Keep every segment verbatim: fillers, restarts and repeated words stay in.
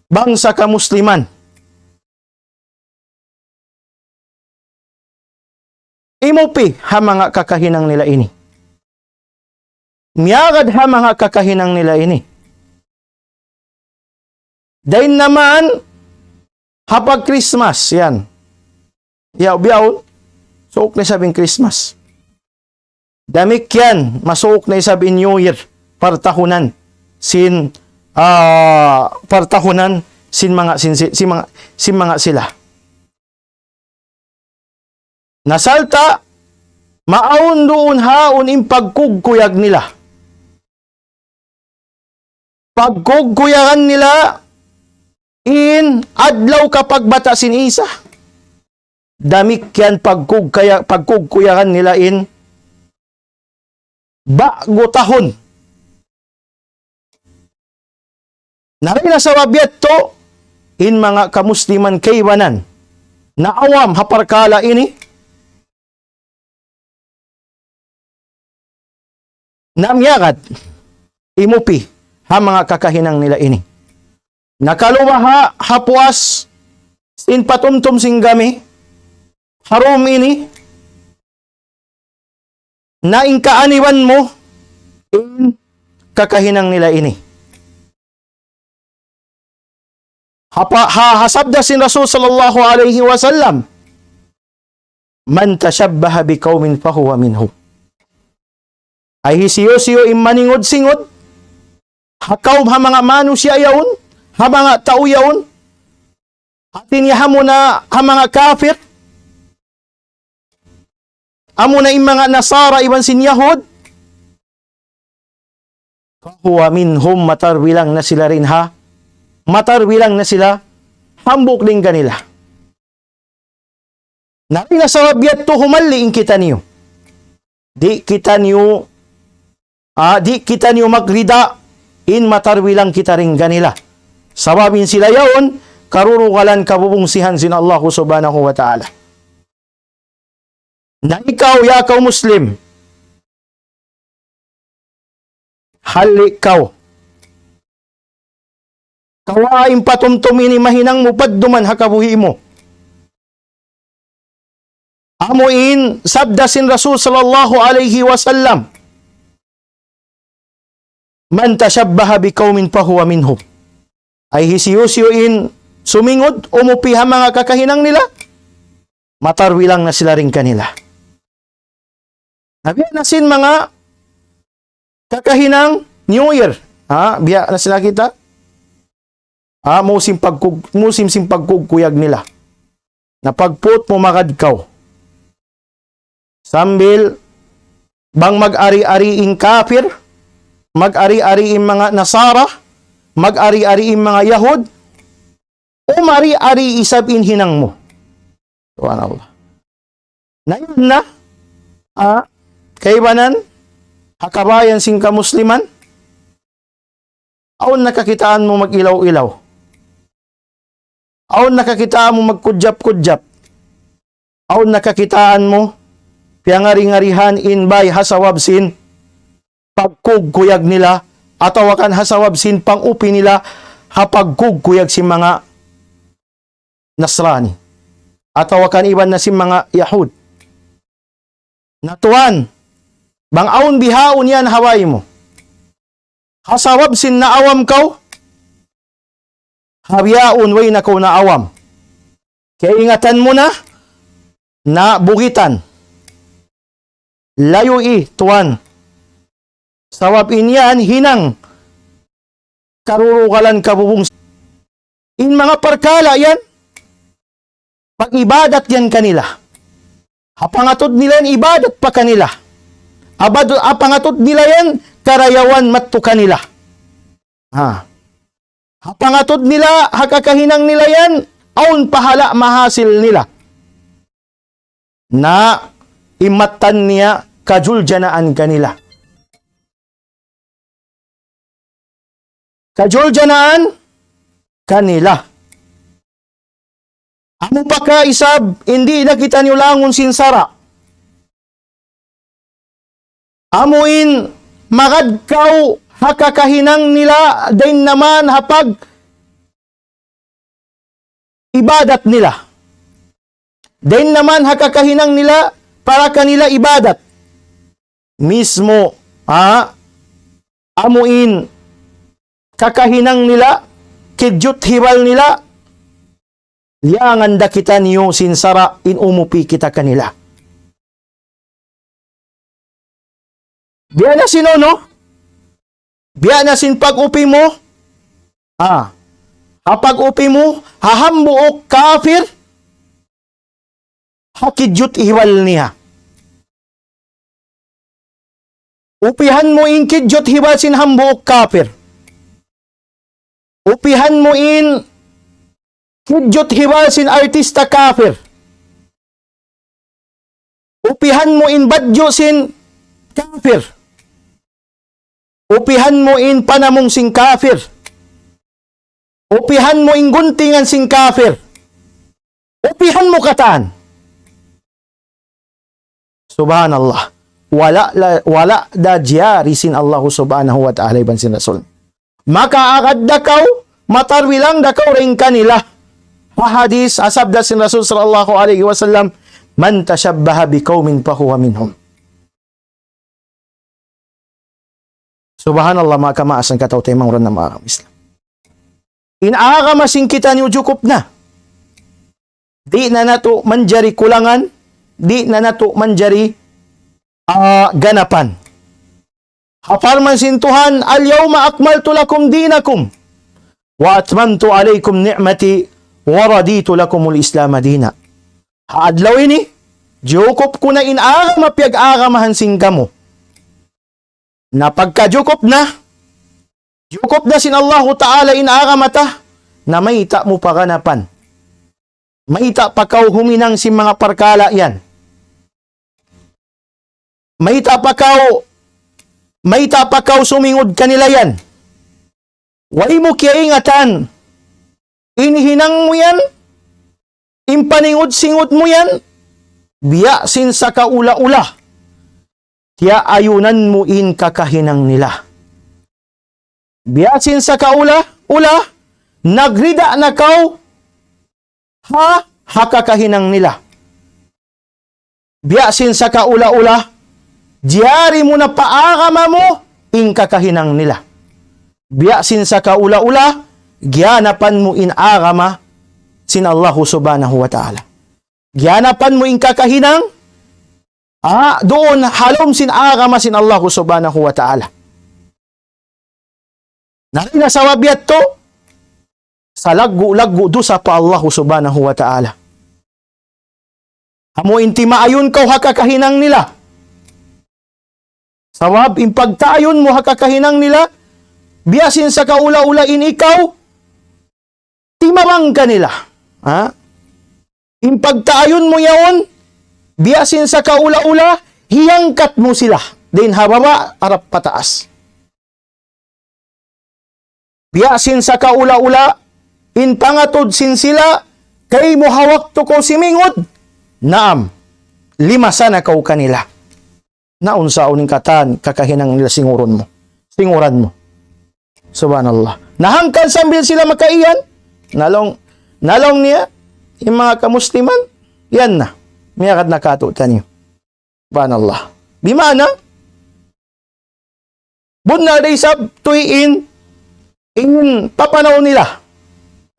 bangsa kamusliman. Imupi ha manga kakahinang nila ini. Miyagad ha manga kakahinang nila ini. Dayn naman ha pag-Christmas, yan. Yaw, biyaun, suuk na isab in Christmas. Damikkiyan, masuuk na isab in New Year, partahunan, sin, ah, partahunan, sin manga, sin, sin, sin manga, sin manga sila. Na sarta', maawn duun haun in pagkugkuyag nila. Pagkugkuyagan nila in adlaw kapagbata' sin Isa. Damikkiyan pagkugkaya-, pagkugkuyagan nila in ba'gu tahun. Na dayn ha sabab yadtu, in manga kamusliman kaibanan, na awam ha parkala' ini, na miyagad, imupi, ha manga kakahinang nila ini. Na kalu baha' ha puas, sin patumtum sin gami, ha dum ini, na in kaaniban mu, in kakahinang nila ini. Hapa-, ha, ha sabda sin Rasul sallallahu alayhi wasallam, "من تشبه بقوم فهو منهم." Ay hisiyu-siyu in maningud-singud, ha kawm ha manga manusiya' yaun, ha manga tau yaun, hati niya amuna ha manga kafir, amuna in manga Nasara iban sin Yahud, فهو منهم, matarbilang na sila dayn ha, matarbilang na sila hambuuk dayn kanila. Na dayn ha sabab yadtu humalli' in kitaniyu. Di' kitaniyu, ah, di' kitaniyu magrida in matarbilang kita dayn kanila. Sabab in sila yaun, karurugalan kabubungsihan sin Allahu subhanahu wa ta'ala. Na ikaw, ya kaw Muslim, halli' kaw. Kawaa in patumtum ini mahinang mu padduman ha kabuhi' mu. Amu in sabda sin Rasul sallallahu alayhi wasallam, "من تشبه بقوم فهو منهم." Ay hisiyu-siyu in sumingud, umupi ha manga kakahinang nila, matarbilang na sila dayn kanila. Na biya' na sin manga kakahinang New Year. Ha? Biya' na sila kita. Ha? Musim pagkug-, musim sin pagkugkuyag nila. Na pagput mu magad kaw. Sambil bang mag-ari-ari in kafir, mag-ari-ari in manga Nasara, mag-ari-ari in manga Yahud, umari-ari isab in hinang mu. Subhanallah. Na yan na, ah, kaibanan, ha kabayan sin kamusliman, awn na kakitaan mu mag-ilaw-ilaw. Awn na kakitaan mu magkudjap-kudjap. Awn na kakitaan mu piyangari-ngarihan in bay ha sabab sin pagkugkuyag nila, atawa kan ha sabab sin pangupi nila ha pagkugkuyag sin manga Nasrani, atawa kan iban na sin manga Yahud. Na tuwan, bang awn bihaun yan ha bay mu. Ha sabab sin naawam kaw, ha bihaun way na kaw naawam. Kaingatan mu na, na bugitan. Layui, tuwan. Sabab in yan hinang karurugalan kabubungs-. In manga parkala' yan, pag-ibadat yan kanila. Ha pangatud nila yan, ibadat pa kanila. Abad, ha pangatud nila yan, karayawan madtu kanila. Ha. Ha pangatud nila, ha kakahinang nila yan, awn pahala' mahasil nila. Na in mattan niya kajuljanaan kanila. Kajuljanaan kanila. Amu pa ka isab, di' na kitaniyu langun sin sara'. Amu in magad kaw ha kakahinang nila, dayn naman ha pag ibadat nila. Dayn naman ha kakahinang nila, para kanila ibadat. Mismo, ha? Amu in kakahinang nila, kidjut hibal nila, liyangan da kitaniyu sin sara' in umupi kita kanila. Biya' na sin unu? Biya' na sin pag-upi mu? Ah. Ha pag-upi mu, ha hambuuk kafir, ha kidjut hibal niya. Upihan mu in kidjut hibal sin hambuuk kafir. Upihan mu in kidjut hibal sin artista kafir. Upihan mu in badju' sin kafir. Upihan mu in panamung sin kafir. Upihan mu in guntingan sin kafir. Upihan mu katan. Subhanallah. Wala' la, wala' da jari sin Allah subhanahu wa ta'ala iban sin Rasul. Makaagad da kaw, matarbilang da kaw dayn kanila. Ha hadis, ha sabda sin Rasul sallallahu alayhi wasallam, من تشبه بقوم فهو منهم. Subhanallah, manga kamaasan, kataw-taymanghuran namu' ha agama Islam. In agama sin kitaniyu jukup na. Di' na natu' manjari kulangan, di' na natu' manjari, ah, ganapan. Ha parman sin Tuhan, اليوم أكملت لكم دينكم وأتممت عليكم نعمتي ورضيت لكم الإسلام دينا. Ha adlaw ini, jukup ku na in agama piyag-agamahan sin kamu. Na pagka jukup na, jukup na sin Allahu Ta'ala in agama ta, na mayta' mu pa ganapan. Mayta' pa kaw huminang sin manga parkala' yan. Mayta' pa kaw, mayta' pa kaw sumingud kanila yan. Way mu kiyaingatan. In hinang mu yan, in paningud-singud mu yan, biya' sin sakaula-ula. Tiyaayunan mu in kakahinang nila. Biya' sin sakaula-ula, nagrida na kaw ha, ha kakahinang nila. Biya' sin sakaula-ula, jari mu na pa agama mu in kakahinang nila. Biya' sin sakaula-ula, giyanapan mu in agama sin Allahu subhanahu wa ta'ala. Giyanapan mu in kakahinang, ah, duun ha lawm sin agama sin Allahu subhanahu wa ta'ala. Na dayn ha sabab yadtu, salaggu'-laggu' dusa pa Allahu subhanahu wa ta'ala. Amu in timaayun kaw ha kakahinang nila. Sabab in pagtaayun mu ha kakahinang nila, biya' sin sakaula-ula in ikaw, timabang kanila. Ha? In pagtaayun mu yaun, biya' sin sakaula-ula, hiyangkat mu sila. Dayn ha baba', harap pataas. Biya' sin sakaula-ula, in pangatud sin sila, kaymu ha waktu kaw simingud, naam, limasa na kaw kanila. Na unsaun in katan kakahinang nila singurun mu. Singuran mu. Subhanallah. Na hangkan sambil sila makaiyan, na laung, na laung niya, in manga kamusliman, yan na. Miyagad na katu'taniyu. Subhanallah. Bima'na, bunnal da isab tuud in, in papanaw nila.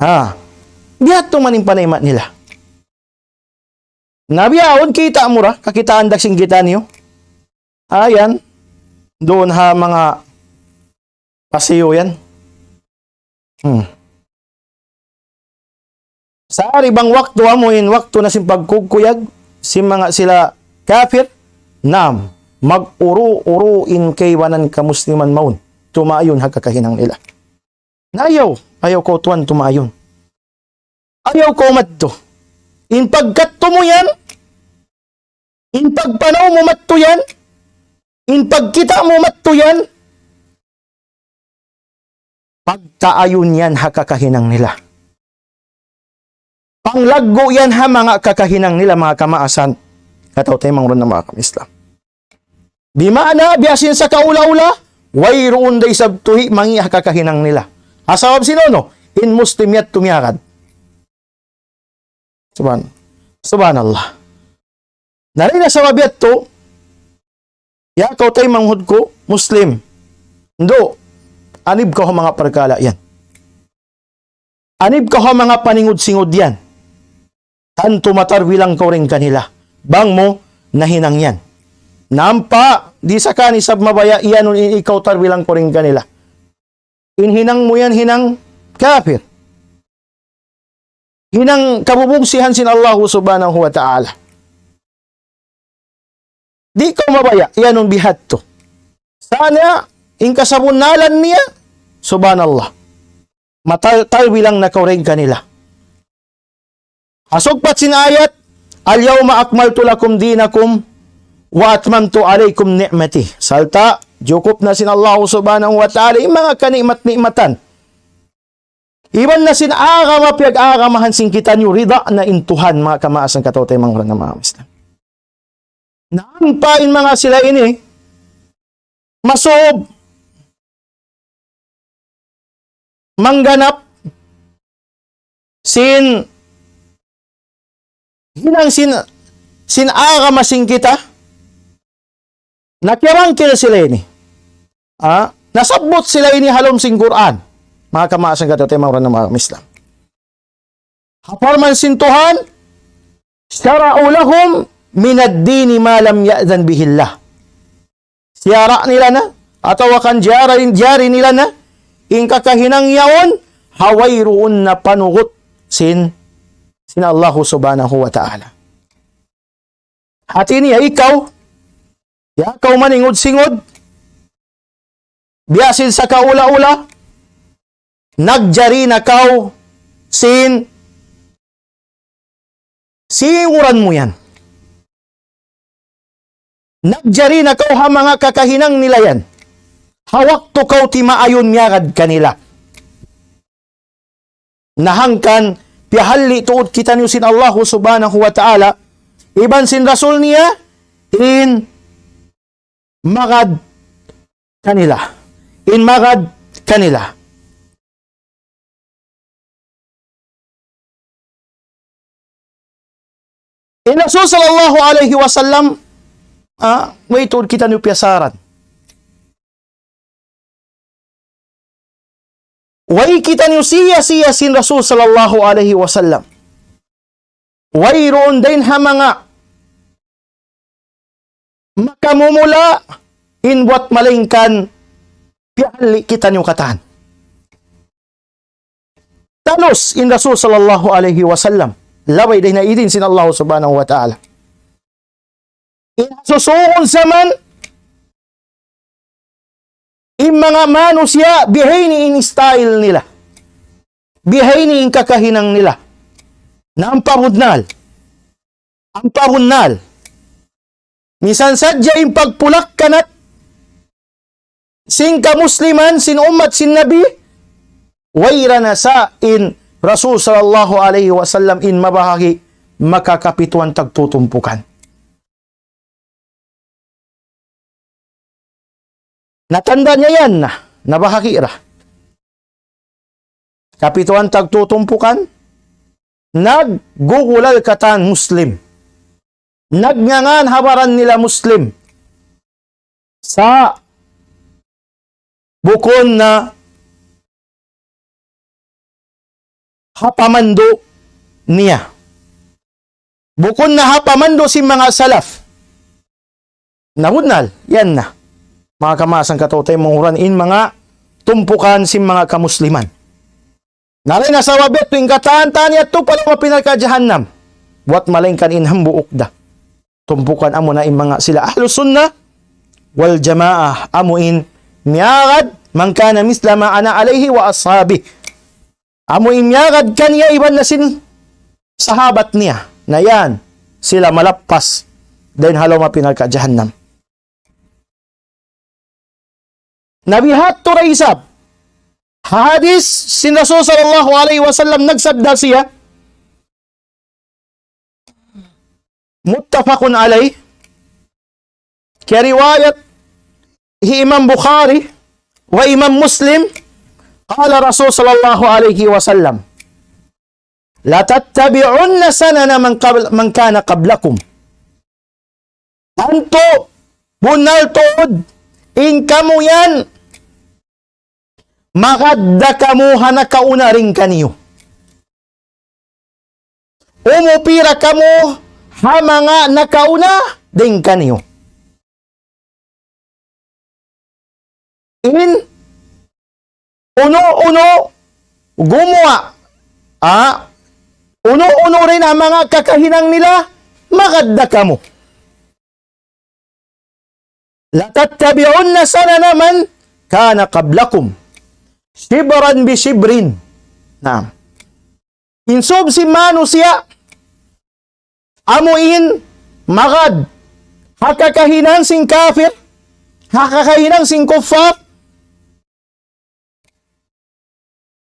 Ha. Biya' tuud man in panayma' nila. Na bihaun kita' mu ra, kakitaan da sin kitaniyu. Ayan, duun ha manga pasiyu yan. Hmm. Sa' ari bang waktu amu in waktu na sin pagkukuyag, sin manga sila kafir, naam, mag-uru-uru in kaibanan kamusliman mawn, tumaayun ha kakahinang nila. Na ayaw, ayaw kaw tuwan tumaayun. Ayaw kaw madtu. In pagkadtu mu yan, in pagpanaw mu madtu yan, in pagkita' mu madtu yan, pagtaayun yan ha kakahinang nila. Panglaggu' yan ha manga kakahinang nila, manga kamaasan. Kataw-taymanghuran namu' ha agama Islam. Bima'na, biya' sin sakaula-ula, wayruun da isab tuud mangi' ha kakahinang nila. Ha sabab sin unu, in Muslim yadtu miyagad. Subhan-, subhanallah. Na dayn ha sabab yadtu, ya kaw taymanghud ku, Muslim. Ndu, anib kaw ha manga parkala' yan. Anib kaw ha manga paningud-singud yan. Tantu matarbilang kaw dayn kanila. Bang mu nahinang yan. Na ampa, di' sa kan isab mabaya' iyanun in ikaw tarbilang kaw dayn kanila. In hinang mu yan hinang kafir. Hinang kabubugsihan sin Allah subhanahu wa ta'ala. Di' kaw mabaya', iyanun bihadtu. Sa' in kasabunnalan niya, subhanallah. Matal-, tarbilang na kaw dayn kanila. Ha sugpat sin ayat, اليوم أكملت لكم دينكم وأتممت عليكم نعمتي. Sarta', jukup na sin Allah subhanahu wa ta'ala, in manga kani'mat-ni'matan. Iban na sin agama piyag-agamahan sin kitaniyu, rida na in Tuhan, manga kamaasan, kataymanghuran, manga Islam. Na ampa in manga sila ini, masub, mangganap, sin, hinang sin, sin agama sin kita, nakirangkil sila ini. Ah, nasabbut sila ini ha lawm sin Qur'an. Manga kamaasan, kataymanghuran, manga Islam. Ha parman sin Tuhan, شرعوا لهم من الدين ما لم يأذن به الله. Siyara' nila na, atawa kan jari, jari nila na, in kakahinang yaun, ha wayruun na panugut sin, sin Allahu subhanahu wa ta'ala. Hati niya ikaw, ya kaw maningud-singud, biya' sin sakaula-ula, nagjari na kaw sin singuran mu yan. Nagjari na kaw ha manga kakahinang nila yan. Ha waktu kaw timaayun miyagad kanila. Na hangkan piyahalli' tuud kitaniyu sin Allahu subhanahu wa ta'ala, iban sin Rasul niya, in magad kanila. In magad kanila. In Rasul sallallahu alayhi wasallam, ah, way tuud kitaniyu piyasaran. Way kitaniyu siya-siya sin Rasul sallallahu alayhi wasallam. Wayruun dayn ha manga makamumula in buwat malaingkan piyahalli' kitaniyu katan. Talus in Rasul sallallahu alayhi wasallam. Labay dayn ha idin sin Allah subhanahu wa ta'ala. In susungun zaman, in manga manusiya', bihayni in style nila. Bihayni in kakahinang nila. Na ampa bunnal. Ampa bunnal. Misan sadja in pagpulak-kanat sin kamusliman, sin ummat sin Nabi, wayra na sa' in Rasul sallallahu alayhi wasallam in mabahagi' makakapituan tagtutumpukan. Natanda' niya yan na, nabahagi' ra. Kapituan tagtutumpukan, naggugulal katan Muslim. Nagngangan ha baran nila Muslim. Sa' bukun na ha pamandu' niya. Bukun na ha pamandu' sin manga salaf. Na bunnal, yan na. Manga kamaasan, kataymanghuran, in manga tumpukan sin manga kamusliman. Na dayn ha sabab yadtu in katan-katan yadtu pa lawm api narka' jahannam. Buwat malaingkan in hambuuk da. Tumpukan amuna in manga sila Ahlus Sunnah wal Jamaah, amu in miyagad, من كان مثل ما أنا عليه وأصحابي. Amu in miyagad kaniya iban na sin sahabat niya. Na yan, sila malappas dayn ha lawm api narka' jahannam. Na bihadtu da isab. Ha hadis sin Rasul sallallahu alayhi wasallam nagsabda siya, متفق عليه. Kiyariwayat hi Imam Bukhari wa Imam Muslim, قال رسول صلى الله عليه وسلم. لتتبعن سنن من قبل، من كان قبلكم. Tantu, bunnal tuud, in kamu yan, magad da kamu ha nakauna dayn kaniyu. Umupi da kamu ha manga nakauna dayn kaniyu. In unu-unu gumuwa', ah, unu-unu dayn ha manga kakahinang nila, magad da kamu. لتتبعن سنن من كان قبلكم شبرا بشبر. Na, in sūb sin manusiya', amu in magad ha kakahinang sin kafir, ha kakahinang sin kuffar,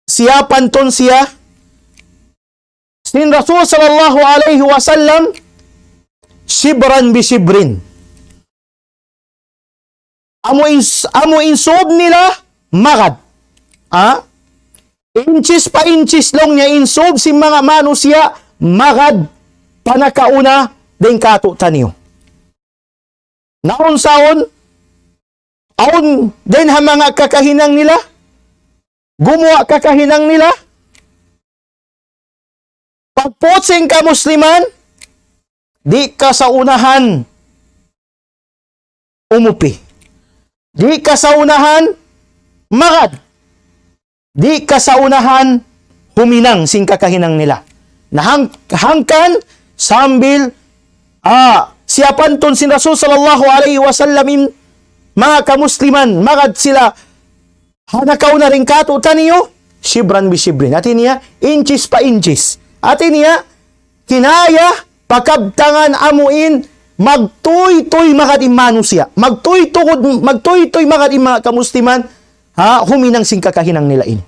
siya pantun siya sin Rasul sallallahu alayhi wasallam, شبرا بشبر. Amu in, amu in sūb nila magad. Ha? Inches pa inches laung niya in sūb sin manga manusiya' magad pa nakauna dayn kātu'niyu. Na awn sa awn, awn dayn ha manga kakahinang nila, gumuwa' kakahinang nila, pagput sin kamusliman, di' ka sa unahan umupi. Di' ka sa unahan magad. Di' ka sa unahan huminang sin kakahinang nila. Na hang-, hangkan sambil, ah, siya pantun sin Rasul sallallahu alayhi wasallam in manga kamusliman, magad sila ha nakauna dayn kātu'niyu, شبرا بشبر. Hāti niya, inches pa inches. Hāti niya, kinaya pakabtangan amu in magtūy-tūy magad in manusiya'. Magtūy-tūy, magtūy-tūy magad in manga kamusliman, ha, huminang sin kakahinang nila ini.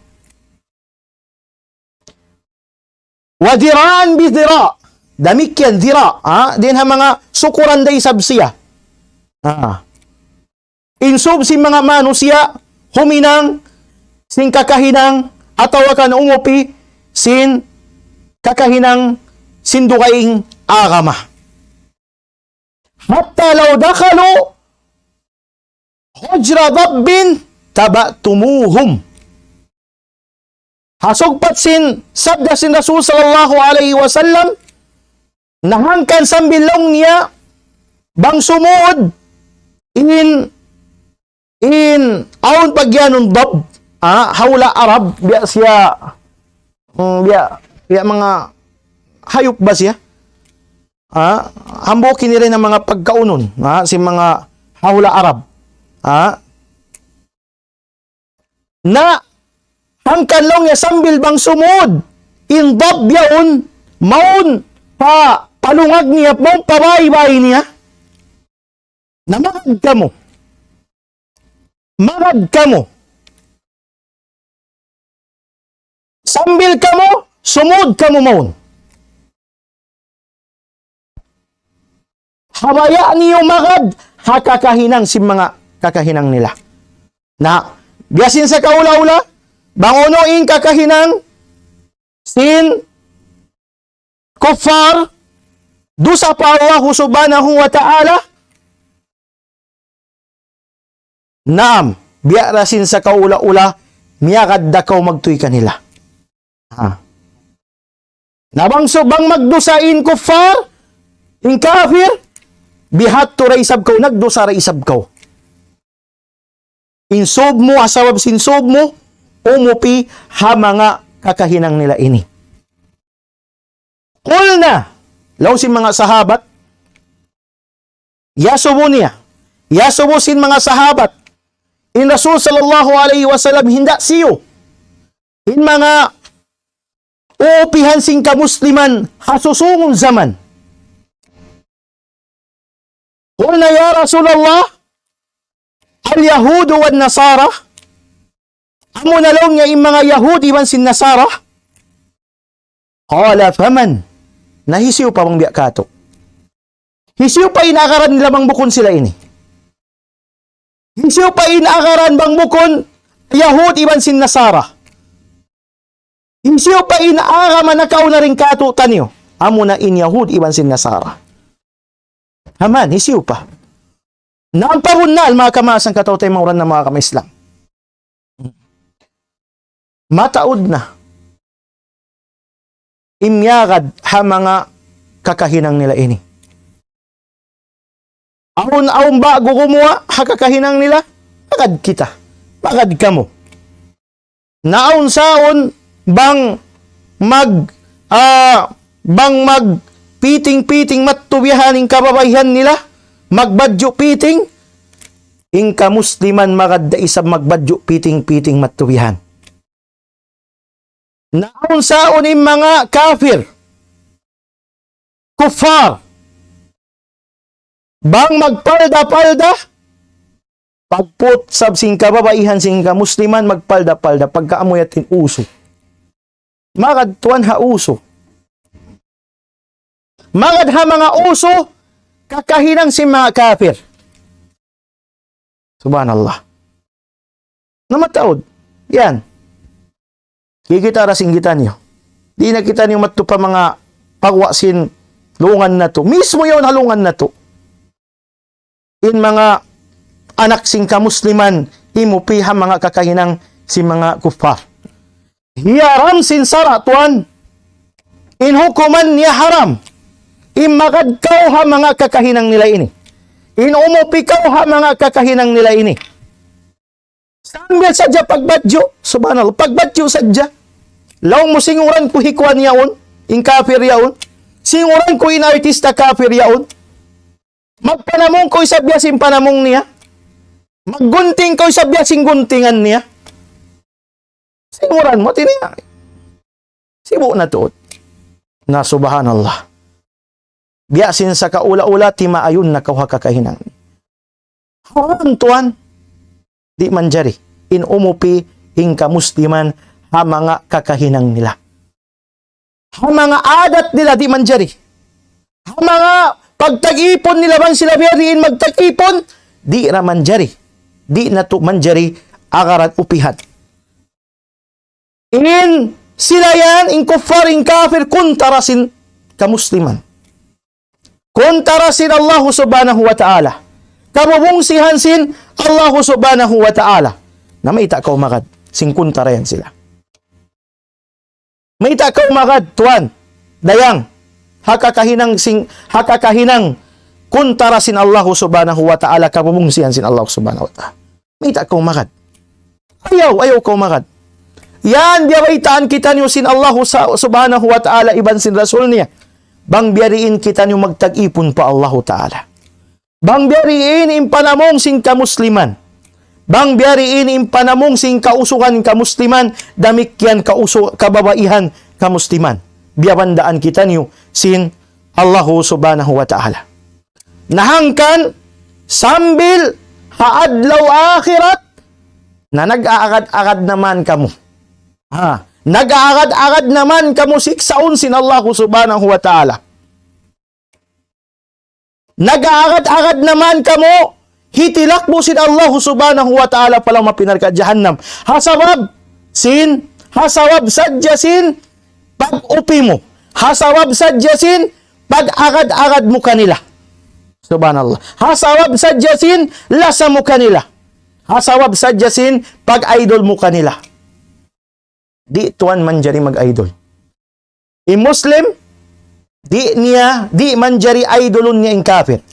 وذراعا بذراع. Damikkiyan dhira', ha? Dayn ha manga sukuran da isab siya. Ha. In sūb sin manga manusiya', huminang sin kakahinang, atawa kan umupi sin kakahinang sin dugaing agama. حتى لو دخلوا حجر ضب تبعتموهم. Ha sugpat sin sabda sin Rasul sallallahu alayhi wasallam, na hangkan sambil laung niya, bang sumud in, in awn pag'iyanun dab, ha, ha hula' Arab, biya' siya, mm, biya', biya' manga hayup ba siya? Ha? Hambuuk ini dayn ha manga pagkaunun, ha? Sin manga ha hula' Arab. Ha? Na, hangkan laung niya sambil bang sumud, in dab yaun, mawn pa, pa lungag niya, mawn pa bāy-bāy niya. Na magad kamu. Magad kamu. Sambil kamu, sumud kamu mawn. Ha baya' niyu magad, ha kakahinang sin manga kakahinang nila. Na, biya' sin sakaula-ula, bang unu in kakahinang sin kuffar, dusa pa Allah subhanahu wa ta'ala, naam, biya' da sin sakaula-ula, miyagad da kaw magtūy kanila. Ha. Na bang su-, bang magdusa in kuffar, in kafir, bihadtu da isab kaw, nagdusa da isab kaw. In sūb mu, ha sabab sin sūb mu, umupi ha manga kakahinang nila ini. قلنا, laung sin manga sahabat, iyasubu niya, iyasubu sin manga sahabat, in Rasul sallallahu alayhi wasallam hinda' siyu, in manga uupihan sin kamusliman ha susungun jaman. قلنا يا رسول الله، اليهود والنصارى؟ Amu na laung niya in manga Yahudi iban sin Nasara? قال فمن؟ Na hisiyu pa bang biya' katu'? Hisiyu pa in agaran nila bang bukun sila ini? Hisiyu pa in agaran bang bukun Yahud iban sin Nasara? Hisiyu pa in agama nakauna dayn kātu'niyu? Amuna in Yahud iban sin Nasara. Haman, hisiyu pa? Na in pabunnal, manga kamaasan kataw-taymanghuran, manga kama-Islam. Mataud na in miyagad ha manga kakahinang nila ini. Awn, awn ba'gu gumuwa' ha kakahinang nila, magad kita, magad kamu. Na awn sa awn bang mag, ah, bang magpiting-piting mattubihan in kababaihan nila, magbadju' piting, in kamusliman magad da isab magbadju' piting-piting mattubihan. Na awn sa awn in manga kafir, kuffar, bang magpalda-palda, pagput sab sin kababaihan sin kamusliman, magpalda-palda, pagka amu yan in uso. Magad tuwan ha uso. Magad ha manga uso, kakahinang sin manga kafir. Subhanallah. Na mataud. Yan. Kikita' da sin kitaniyu. Di' na kitaniyu madtu pa manga paguwa' sin lungan natu'. Mismu yaun ha lungan natu'. In manga anak sin kamusliman, imupi ha manga kakahinang sin manga kuffar. Hiyaram sin sara' tuwan. In hukuman niya haram. In magad kaw ha manga kakahinang nila ini. In umupi kaw ha manga kakahinang nila ini. Sambil sadja pagbadju', subhanallah, pagbadju' sadja. Laung mu singuran ku hi kuwan yaun, in kafir yaun. Singuran ku in artista kafir yaun. Magpanamung kaw isab biya' sin panamung niya. Maggunting kaw isab biya' sin guntingan niya. Singuran mu, tiniya. Sibu' na tuud. Na subhanallah. Biya' sin sakaula-ula timaayun na kaw ha kakahinang. Haram tuwan. Di' manjari. In umupi in kamusliman ha manga kakahinang nila. Ha manga adat nila di' manjari. Ha manga pagtag-ipun nila bang sila biya' diin magtag-ipun, di' na manjari. Di' natu' manjari agaran upihan. In sila yan, in kuffar, in kafir, kuntara sin kamusliman. Kuntara sin Allahu Subhanahu wa Ta'ala. Kabubungsihan sin Allahu Subhanahu wa Ta'ala. Na mayta' kaw magad, sin kuntara yan sila. Mayta' kaw magad, tuwan, dayang, ha kakahinang sing, ha kakahinang kuntara sin Allahu Subhanahu wa Ta'ala, kabubungsihan sin Allahu Subhanahu wa Ta'ala. Mayta' kaw magad. Ayaw, ayaw kaw magad. Yan, biyabaytaan kitaniyu sin Allahu sa-, Subhanahu wa Ta'ala iban sin Rasul niya. Bang biya' diin kitaniyu magtag-ipun pa Allahu Ta'ala. Bang biya' diin in panamung sin kamusliman. Bang biya' diin in panamung sin kausugan kamusliman, damikkiyan kausu-, kababaihan kamusliman. Biyabandaan kitaniyu sin Allahu Subhanahu wa Ta'ala. Na hangkan sambil ha adlaw akhirat, na nag-aagad-agad na man kamu. Ha, nag-aagad-agad na man kamu siksaun sin Allahu Subhanahu wa Ta'ala. Nag-aagad-agad na man kamu hitilakbu' sin Allahu Subhanahu wa Ta'ala pa lawm api narka' jahannam. Ha sabab sin, ha sabab sadja sin pag-upi mu. Ha sabab sadja sin pag-agad-agad mu kanila. Subhanallah. Ha sabab sadja sin lasa mu kanila. Ha sabab sadja sin pag-idol mu kanila. Di' tuwan manjari mag-idol. In Muslim, di' niya, di' manjari idolun niya in kafir.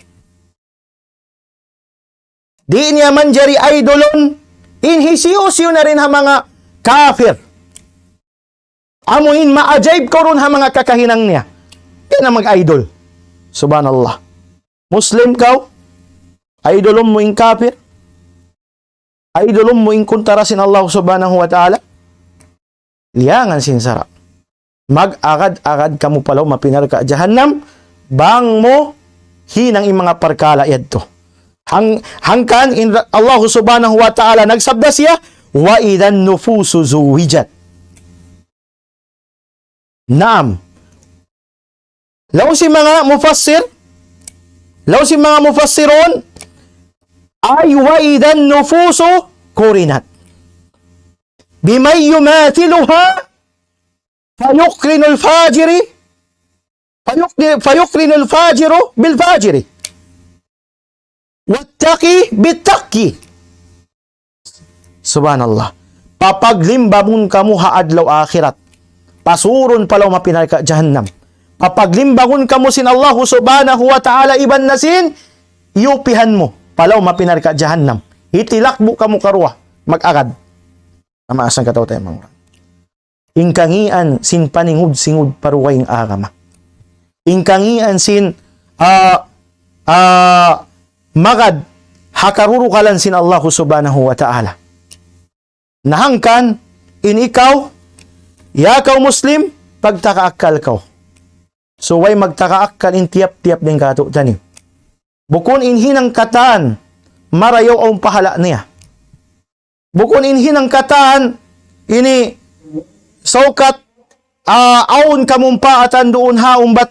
Di' niya manjari idolun in hisiyu-siyu na dayn ha manga kafir. Amu in maajaib kaw duun ha manga kakahinang niya. Di' na mag-idol. Subhanallah. Muslim kaw, idolun mu in kafir. Idolun mu in kuntara sin Allah Subhanahu wa Ta'ala. Liyangan sin sara'. Mag-agad-agad kamu pa lawm api narka' jahannam, bang mu hinang in manga parkala' yadtu. Hang-, hangkan in ra-, Allah Subhanahu wa Ta'ala nagsabda siya, وإذا النفوس زوجت. Naam. Laung sin manga mufassir, laung sin manga mufassirun, أي وإذا النفوس قرنت بمن يماثلها فيقرن الفاجر، فيقرن، فيقرن الفاجر بالفاجر، والتقي بالتقي. Subhanallah. Papaglimbangun kamu ha adlaw akhirat. Pasurun pa lawm api narka' jahannam. Papaglimbangun kamu sin Allahu Subhanahu wa Ta'ala iban na sin iyupihan mu pa lawm api narka' jahannam. Hitilakbu' kamu karuwa. Mag-agad. Ama asan kataw tayo, mangran. In kangīan sin paningud-singud pa dugaing agama. In kangīan sin, ah, ah, magad ha karurukalan sin Allahu Subhanahu wa Ta'ala. Na hangkan, in ikaw, ya kaw Muslim, pagtaka akkal kaw. So, way magtaka akkal in tiyap-tiyap dayn kātu'niyu. Bukun in hinang katan, marayaw awn pahala' niya. Bukun in hinang katan, ini saukat, ah, awn kamumpaatan duun ha umbat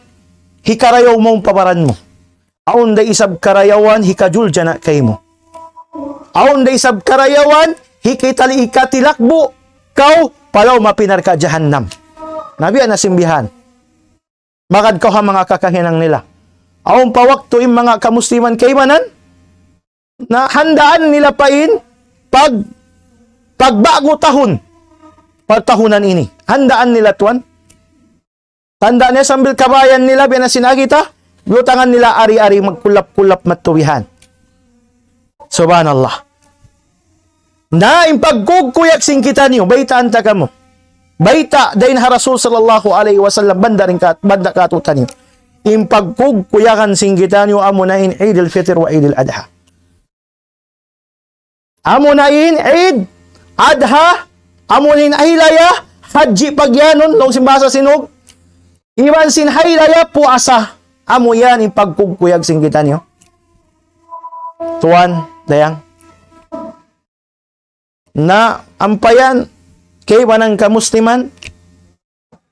hikarayaw mu pa baran mu. Awn da isab karayawan hikajuljana kaymu. Awn da isab karayawan hikitali-, hikatilakbu' kaw pa lawm api narka' jahannam. Na biya' na sin bihan. Magad kaw ha manga kakahinang nila. Awn pa waktu in manga kamusliman kaibanan, na handaan nila pa in pag-, pagba'gu tahun, pagtahunan ini. Handaan nila tuwan. Tanda' niya sambil kabayan nila, biya' na sin agi ta, biyutangan nila ari-ari magkulap-kulap matubihan. Subhanallah. Na in pagkugkuyag sin kitaniyu, baytaan ta kamu. Bayta' dayn ha Rasul sallallahu alayhi wasallam, banda dayn ka-, banda kātu'niyu. In pagkugkuyagan sin kitaniyu, amuna in Eid al-Fitr wa Eid al-Adha. Amuna in Eid Adha, amuna in Hilaya, Hajji pagyanun, laung sin bahasa Sinug. Iban sin Hilaya puasa, amu yan in pagkugkuyag sin kitaniyu. Tuwan, dayang. Na ampa yan, kaibanan kamusliman,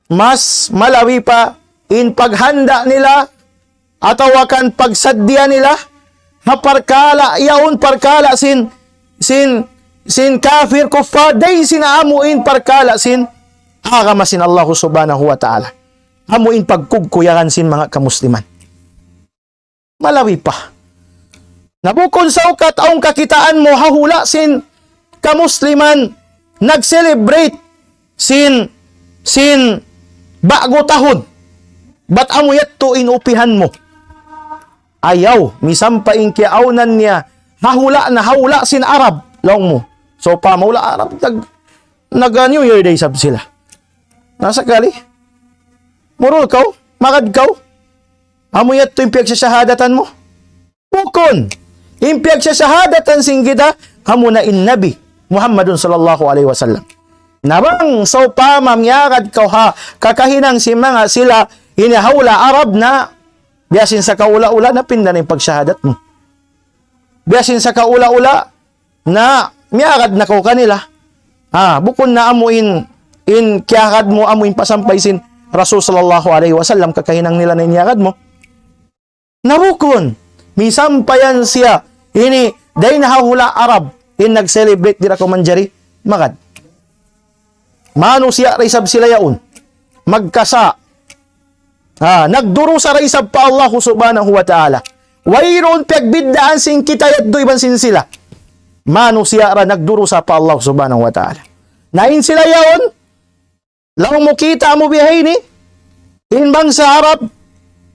mas malabi pa in paghanda' nila atawa kan pagsaddiya nila ha parkala' yaun, parkala' sin, sin, sin kafir, kuffar, dayn sin amu in parkala' sin agama sin Allahu Subhanahu wa Ta'ala. Amu in pagkugkuyagan sin manga kamusliman. Malabi pa. Na bukun saukat awn kakitaan mu ha hula' sin kamusliman nag-celebrate sin, sin ba'gu tahun. Bat amu yadtu in upihan mu. Ayaw, misan pa in kiyaawnan niya ha hula' na, ha hula' sin Arab, laung mu. So, pa hula' Arab, nag-, nag-New Year da isab sila. Na sakali, murul kaw, magad kaw, amu yadtu in piyagsashahadatan mu. Bukun. In piyagsashahadatan sin kita, amuna in Nabi Muhammadun sallallahu alayhi wasallam. Na bang sawpama miyagad kaw ha kakahinang sin manga sila ini ha hula' Arab na biya' sin sakaula-ula na pinda na in pagsahadat mu. Biya' sin sakaula-ula na miyagad na kaw kanila. Ah, bukun na amu in, in kiyagad mu, amu in pasampay sin Rasul sallallahu alayhi wasallam kakahinang nila na in iyagad mu. Na bukun, misan pa yan siya, ini, dayn ha hula' Arab, in nag-celebrate, di' da kaw manjari magad. Manusiya' da isab sila yaun. Magkasa. Ah, nagdurusa da isab pa Allahu Subhanahu wa Ta'ala. Wayruun piyagbiddaan sin kita yadtu iban sin sila. Manusiya' da nagdurusa pa Allahu Subhanahu wa Ta'ala. Na in sila yaun, laung mu kita' mu bihaini, in bangsa Arab,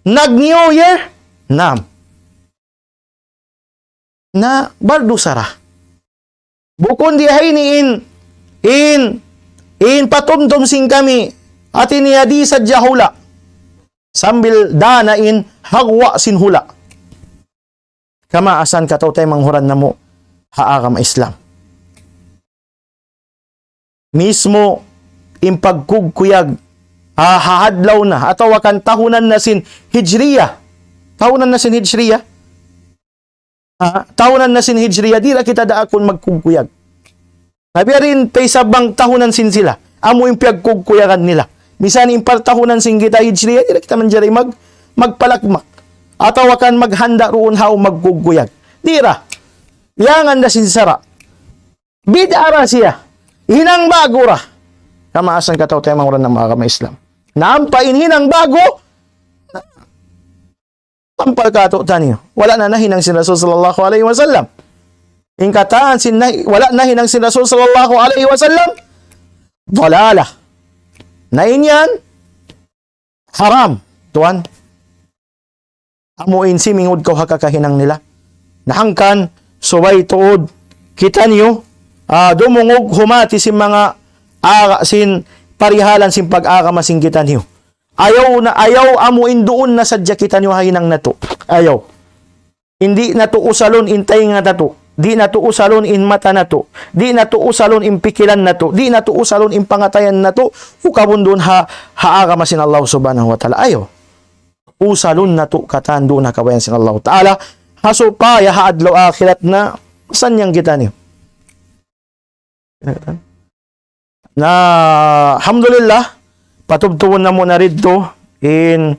nag-New Year, naam. Na bardusa da. Bukun di ha ini in, in, in patumtum sin kami, hati niya di sadja hula'. Sambil dana in hagwa' sin hula'. Kamaasan kataw-taymanghuran namu' ha agama Islam. Mismu in pagkugkuyag, ah, ha adlaw na, atawa kan tahunan na sin Hijriya. Tahunan na sin Hijriya. Ah, tahunan na sin Hijriya, di' da kita daakun magkugkuyag. Na biya' diin pa isab bang tahunan sin sila. Amu in piyagkugkuyagan nila. Misan in partahunan sin kita Hijriya, di' da kita manjari mag-, magpalakmak. Atawa kan maghanda' duun ha magkugkuyag. Di' da. Iyangan da sin sara'. Bid'a ra siya. Hinang ba'gu ra. Kamaasan kataw-taymanghuran ha agama Islam. Na ampa in hinang ba'gu, tampal katu'taniyu. Wala' na nahinang sin Rasul sallallahu alayhi wasallam. In katan sin nahi-, wala' nahinang sin Rasul sallallahu alayhi wasallam, dalalah. Na in yan, haram, tuwan. Amu in simingud kaw ha kakahinang nila. Na hangkan, subay tuud, kitaniyu, ah, dumungug humati sin manga aga-, sin parihalan sin pag-agama sin kitaniyu. Ayaw na, ayaw amu in duun na sadja kitaniyu ha hinang natu'. Ayaw. Di' natu' usalun in taynga natu'. Di' natu' usalun in mata natu'. Di' natu' usalun in pikilan natu'. Di' natu' usalun in pangatayan natu'. Ukabun duun ha, ha agama sin Allah subhanahu wa ta'ala. Ayaw. Usalun natu' katan duun ha kabayaan sin Allah ta'ala. Ha supaya ha adlaw akhirat na sanyang kitaniyu. Na, alhamdulillah, patubtubun namu' na didtu in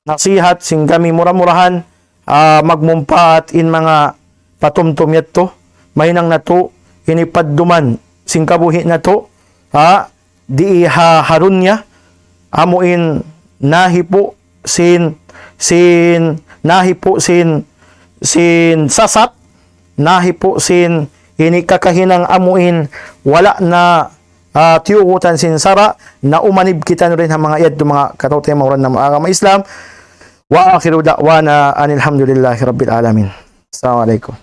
nasihat sin kami, mura-murahan, ah, magmumpaat in manga patumtum yadtu, mahinang natu', ini padduman sin kabuhi' natu', ha, di ha, ha dunya, amu in nahipu' sin, sin, nahipu' sin, sin sasat, nahipu' sin ini kakahinang amu in wala' na, ah, tiyugutan sin sara', na umanib kitaniyu dayn ha manga yadtu manga kataw-taymanghuran ha agama Islam. وآخر دعوانا أن الحمد لله رب العالمين. السلام عليكم.